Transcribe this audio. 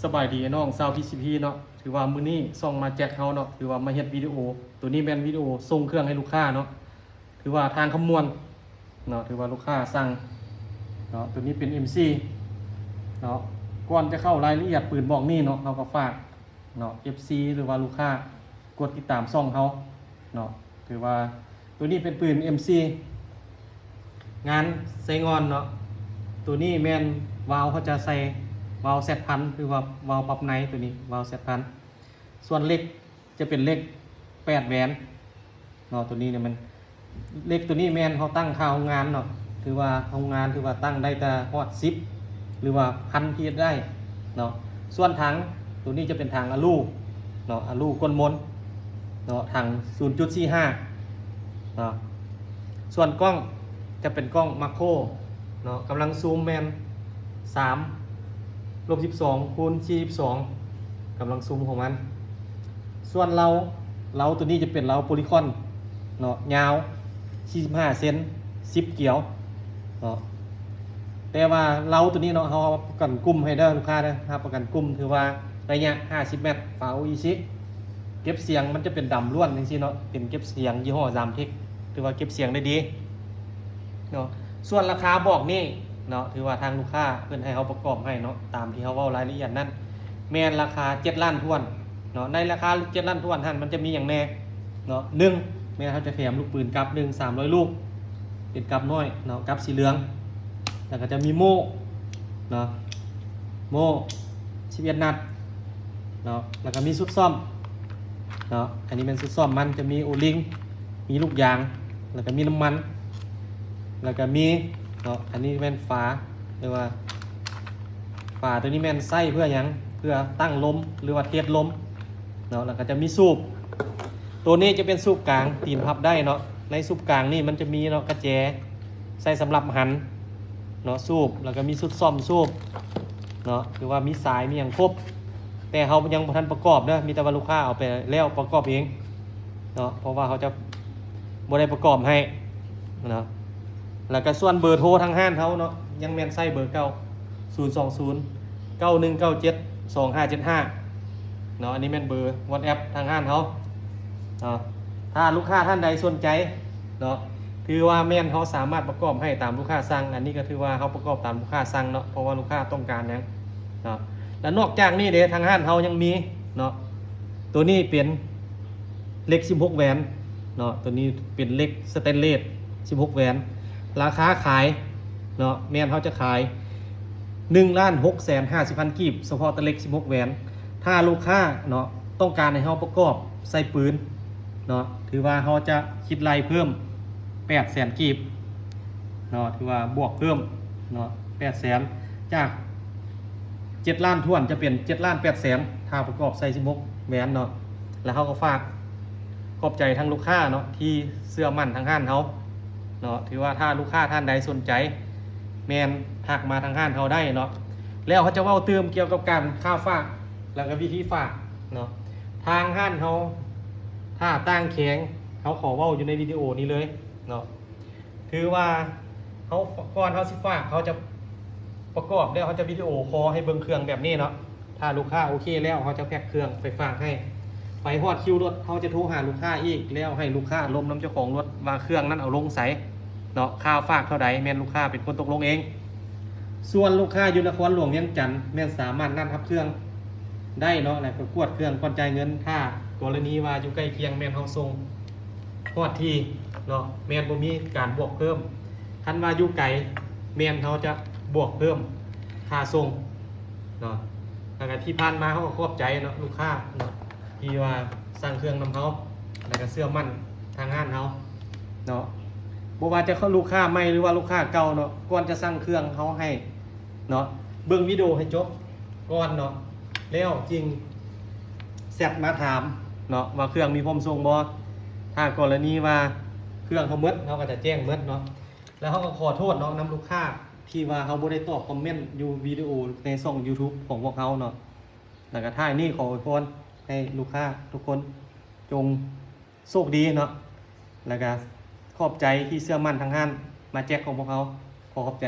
ສະບາຍດີອ້າຍນ້ອງຊາວ ພີຊີພີ ເນາະ. ຖືວ່າມື້ນີ້ຊ່ອງມາແຈັກເຮົາເນາະ ຖືວ່າມາເຮັດວິດີໂອ. ໂຕນີ້ແມ່ນວິດີໂອສົ່ງເຄື່ອງໃຫ້ລູກຄ້າເນາະ. ຖືວ່າທາງຄຳມ່ວນເນາະ ຖືວ່າລູກຄ້າສັ່ງເນາະ. ໂຕນີ້ເປັນເອັມຊີເນາະ. ກ່ອນຈະເຂົ້າລາຍລະອຽດປືນບອກນີ້ເນາະ ເຮົາກໍຝາກເນາະ ເອັຟຊີ ຫຼືວ່າລູກຄ້າກົດຕິດຕາມຊ່ອງເຮົາເນາະ. ຖືວ່າໂຕນີ້ເປັນປືນເອັມຊີ ງານໃສ່ງ່ອນເນາະ. ໂຕນີ້ແມ່ນວາວ ເຂົາຈະໃສ່ວາວແຊັດພັນ ຫຼືວ່າວາວປັບໃນ. ໂຕນີ້ວາວແຊັດພັນ. ສ່ວນເຫຼັກຈະເປັນເຫຼັກແປດແຫວນເນາະ. ໂຕນີ້ແມ່ນ ເຫຼັກໂຕນີ້ແມ່ນເຮົາຕັ້ງຄ່າໂຮງງານເນາະ. ຖືວ່າໂຮງງານຖືວ່າຕັ້ງໄດ້ແຕ່ຮອດສິບ ຫຼືວ່າພັນ ພີເອັດ ໄດ້ເນາະ. ສ່ວນຖັງໂຕນີ້ຈະເປັນຖັງອາລູເນາະ ອາລູກົ້ນມົນເນາະ ຖັງສູນຈຸດສີ່ຫ້າເນາະ. ສ່ວນກ້ອງຈະເປັນກ້ອງມາໂຄຣເນາະ ກຳລັງຊູມແມ່ນສາມລົບສິບສອງຄູນສີ່ສິບສອງ ກຳລັງຊູມຂອງມັນ. ສ່ວນເລົາ ເລົາໂຕນີ້ຈະເປັນເລົາໂປລີຄອນເນາະ ຍາວສີ່ສິບຫ້າເຊັນ ສິບກຽວເນາະ. ແຕ່ວ່າເລົາໂຕນີ້ເນາະ ເຮົາຮັບປະກັນກຸ່ມໃຫ້ເດີລູກຄ້າເດີ ຮັບປະກັນກຸ່ມ ຖືວ່າໄລຍະຫ້າສິບແມັດ ຝາໂອອີຊິ ເກັບສຽງມັນຈະເປັນດຳລ້ວນຈັ່ງຊີ້ເນາະ ເປັນເກັບສຽງຍີ່ຫໍ້ Zamtec ຖືວ່າເກັບສຽງໄດ້ດີເນາະ. ສ່ວນລາຄາບອກນີ້ເນາະ ຖືວ່າທາງລູກຄ້າເພິ່ນໃຫ້ເຮົາປະກອບໃຫ້ເນາະ ຕາມທີ່ເຮົາເວົ້າລາຍລະອຽດນັ້ນ ແມ່ນລາຄາເຈັດລ້ານຖ້ວນເນາະ. ໃນລາຄາເຈັດລ້ານຖ້ວນຫັ້ນ ມັນຈະມີຫຍັງແດ່ເນາະ? ໜຶ່ງ ແມ່ນເຮົາຈະແຖມລູກປືນກັບໜຶ່ງ ສາມຮ້ອຍລູກ ເປັນກັບນ້ອຍເນາະ ກັບສີເຫຼືອງ. ແລ້ວກໍຈະມີໂມ່ເນາະ ໂມ່ສິບເອັດນັດເນາະ. ແລ້ວກໍມີຊຸດຊ້ອມເນາະ ອັນນີ້ແມ່ນຊຸດຊ້ອມມັນ ຈະມີໂອລິງ ມີລູກຢາງ ແລ້ວກໍມີນ້ຳມັນ ແລ້ວກໍມີເນາະ ອັນນີ້ແມ່ນຝາ ຫຼືວ່າຝາໂຕນີ້ແມ່ນໃຊ້ເພື່ອຫຍັງ? ເພື່ອຕັ້ງລົມ ຫຼືວ່າເທສລົມເນາະ. ແລ້ວກໍຈະມີສູບ ໂຕນີ້ຈະເປັນສູບກາງ ຕີນພັບໄດ້ເນາະ. ໃນສູບກາງນີ້ມັນຈະມີເນາະ ກະແຈໃສ່ສຳລັບຫັນເນາະສູບ ແລ້ວກໍມີຊຸດຊ້ອມສູບເນາະ ຖືວ່າມີສາຍມີຫຍັງຄົບ. ແຕ່ເຮົາຍັງບໍ່ທັນປະກອບເດີ ມີແຕ່ວ່າລູກຄ້າເອົາໄປແລ້ວປະກອບເອງເນາະ ເພາະວ່າເຮົາຈະບໍ່ໄດ້ປະກອບໃຫ້ເນາະ. ແລ້ວກໍສ່ວນເບີໂທທາງຮ້ານເຮົາເນາະ ຍັງແມ່ນໃຊ້ເບີເກົ່າ ສູນສອງສູນ ເກົ້າໜຶ່ງເກົ້າເຈັດ ສອງຫ້າເຈັດຫ້າເນາະ. ອັນນີ້ແມ່ນເບີ WhatsApp ທາງຮ້ານເຮົາເນາະ. ຖ້າລູກຄ້າທ່ານໃດສົນໃຈເນາະ ຖືວ່າແມ່ນເຮົາສາມາດປະກອບໃຫ້ຕາມລູກຄ້າສັ່ງ. ອັນນີ້ກໍຖືວ່າເຮົາປະກອບຕາມລູກຄ້າສັ່ງເນາະ ເພາະວ່າລູກຄ້າຕ້ອງການຫຍັງເນາະ. ແລະນອກຈາກນີ້ເດ້ ທາງຮ້ານເຮົາຍັງມີເນາະ ໂຕນີ້ເປັນເຫຼັກສິບຫົກແຫວນເນາະ ໂຕນີ້ເປັນເຫຼັກສະແຕນເລດສິບຫົກແຫວນ. ລາຄາຂາຍເນາະ ແມ່ນເຮົາຈະຂາຍໜຶ່ງລ້ານຫົກແສນຫ້າສິບພັນກີບ ສະເພາະແຕ່ເຫຼັກສິບຫົກແຫວນ. ຖ້າລູກຄ້າເນາະ ຕ້ອງການໃຫ້ເຮົາປະກອບໃສ່ປືນເນາະ ຖືວ່າເຮົາຈະຄິດໄລ່ເພີ່ມແປດແສນກີບເນາະ ຖືວ່າບວກເພີ່ມເນາະ ແປດແສນ ຈາກເຈັດລ້ານຖ້ວນ ຈະເປັນເຈັດລ້ານແປດແສນ ຖ້າປະກອບໃສ່ສິບຫົກແຫວນເນາະ. ແລ້ວເຮົາກໍຝາກຂອບໃຈທາງລູກຄ້າເນາະ ທີ່ເຊື່ອໝັ້ນທາງຮ້ານເຮົາເນາະ. ຖືວ່າຖ້າລູກຄ້າທ່ານໃດສົນໃຈ ແມ່ນທັກມາທາງຮ້ານເຮົາໄດ້ເນາະ. ແລ້ວເຮົາຈະເວົ້າຕື່ມກ່ຽວກັບການຄ່າຝາກ ແລ້ວກໍວິທີຝາກເນາະ. ທາງຮ້ານເຮົາ ຖ້າຕ່າງແຂວງ ເຮົາຂໍເວົ້າຢູ່ໃນວິດີໂອນີ້ເລີຍເນາະ. ຖືວ່າເຮົາ ກ່ອນເຮົາຊິຝາກ ເຮົາຈະປະກອບແລ້ວ ເຮົາຈະວິດີໂອຄໍໃຫ້ເບິ່ງເຄື່ອງແບບນີ້ເນາະ. ຖ້າລູກຄ້າໂອເຄແລ້ວ ເຮົາຈະແພັກເຄື່ອງໄປຝາກໃຫ້. ໄປຮອດຄິວລົດ ເຮົາຈະໂທຫາລູກຄ້າອີກ ແລ້ວໃຫ້ລູກຄ້າລົມນຳເຈົ້າຂອງລົດວ່າເຄື່ອງນັ້ນເອົາລົງໃສເນາະ ຄ່າຝາກເທົ່າໃດ ແມ່ນລູກຄ້າເປັນຄົນຕົກລົງເອງ. ສ່ວນລູກຄ້າຢູ່ນະຄອນຫຼວງວຽງຈັນ ແມ່ນສາມາດນັດຮັບເຄື່ອງໄດ້ເນາະ ແລ້ວກໍກວດເຄື່ອງກ່ອນຈ່າຍເງິນ. ຖ້າກໍລະນີວ່າຢູ່ໃກ້ຄຽງ ແມ່ນເຮົາສົ່ງຮອດທີ່ເນາະ ແມ່ນບໍ່ມີການບວກເພີ່ມ. ຄັນວ່າຢູ່ໄກ ແມ່ນເຮົາຈະບວກເພີ່ມຄ່າສົ່ງເນາະ. ແລ້ວກໍທີ່ຜ່ານມາເຮົາກໍຂອບໃຈເນາະ ລູກຄ້າເນາະ ທີ່ວ່າສັ່ງເຄື່ອງນຳເຮົາ ແລ້ວກໍເຊື່ອໝັ້ນທາງຮ້ານເຮົາເນາະ. ບໍ່ວ່າຈະລູກຄ້າໃໝ່ ຫຼືວ່າລູກຄ້າເກົ່າເນາະ ກ່ອນຈະສັ່ງເຄື່ອງ ເຮົາໃຫ້ເນາະ ເບິ່ງວິດີໂອໃຫ້ຈົບກ່ອນເນາະ ແລ້ວຈຶ່ງແຊັດມາຖາມເນາະ ວ່າເຄື່ອງມີພ້ອມສົ່ງບໍ່. ຖ້າກໍລະນີວ່າເຄື່ອງເຮົາໝົດ ເຮົາກໍຈະແຈ້ງໝົດເນາະ. ແລ້ວເຮົາກໍຂໍໂທດເນາະ ນຳລູກຄ້າທີ່ວ່າເຮົາບໍ່ໄດ້ຕອບຄອມເມັນຢູ່ວິດີໂອໃນຊ່ອງ YouTube ຂອງພວກເຮົາເນາະ. ແລ້ວກໍທ້າຍນີ້ຂໍອວຍພອນໃຫ້ລູກຄ້າທຸກຄົນຈົ່ງໂຊກດີເນາະ ແລ້ວກໍຂອບໃຈທີ່ເຊື່ອໝັ້ນທາງຮ້ານມາແຈັກຂອງພວກເຮົາ. ຂໍຂອບໃຈ.